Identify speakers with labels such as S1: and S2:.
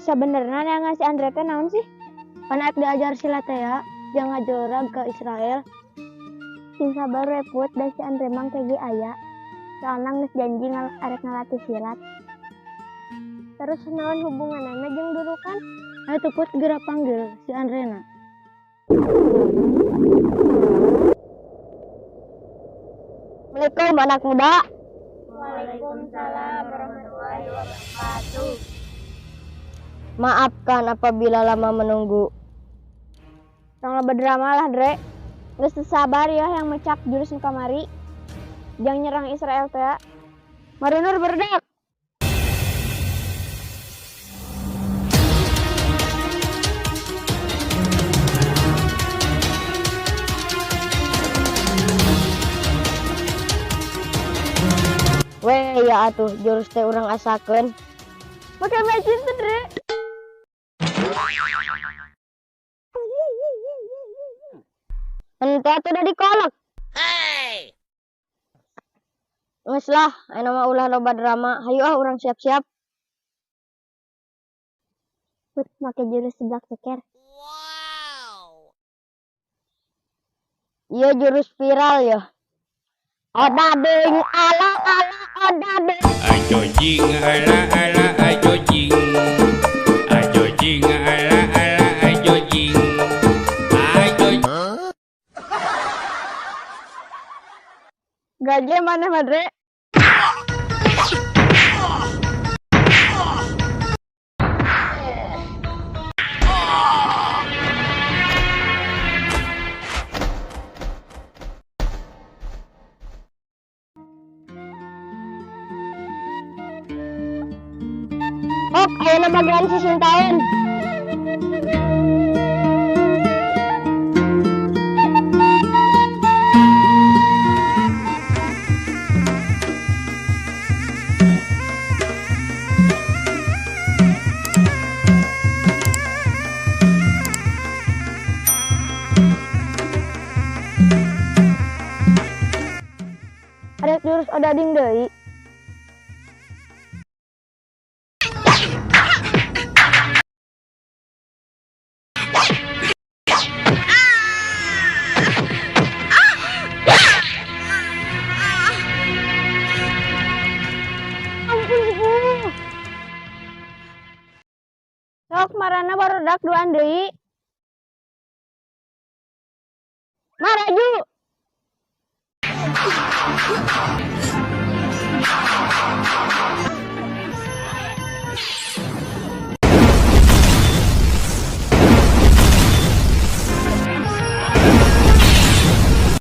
S1: Sabenerna neangan si Andre teh naon sih?
S2: Pan arek diajar silat teh ya, jang ngajorag ke Israel.
S1: Sing sabar we Put, da si Andre mah engke ge aya. Soalna geus janji arek ngalatih silat. Terus naon hubunganana jeung durukan?
S2: Ayo tuh Put, geura panggil si Andrena.
S3: Assalamualaikum anak muda.
S1: Waalaikumsalam warahmatullahi wabarakatuh.
S3: Maafkan apabila lama menunggu.
S1: Tong loba drama lah, Dre. Geus teu sabar ya yang mecak jurus nu kamari. Jang nyerang Israel teh. Marinur berdak.
S3: Weh ya atuh jurus teh urang asakeun.
S1: Make mecin teh, Dre.
S3: Henteu atuh da dikolok. Geus lah, ayeuna mah ulah loba drama. Hayu ah urang siap-siap.
S1: Put make jurus seblak ceker.
S3: Ieu jurus viral ya. Odading ala ala odading.
S4: Ajo jing ala ala ajo jing. Ajo jing ala ala ajo jing. Ajo.
S1: Gaje mana Madre?
S3: Ok, ayeuna bagian si Sintaeun.
S2: Ada jurus odading deui.
S1: Ampun sepuh. Sok marana barudak duaan deui. Maraju.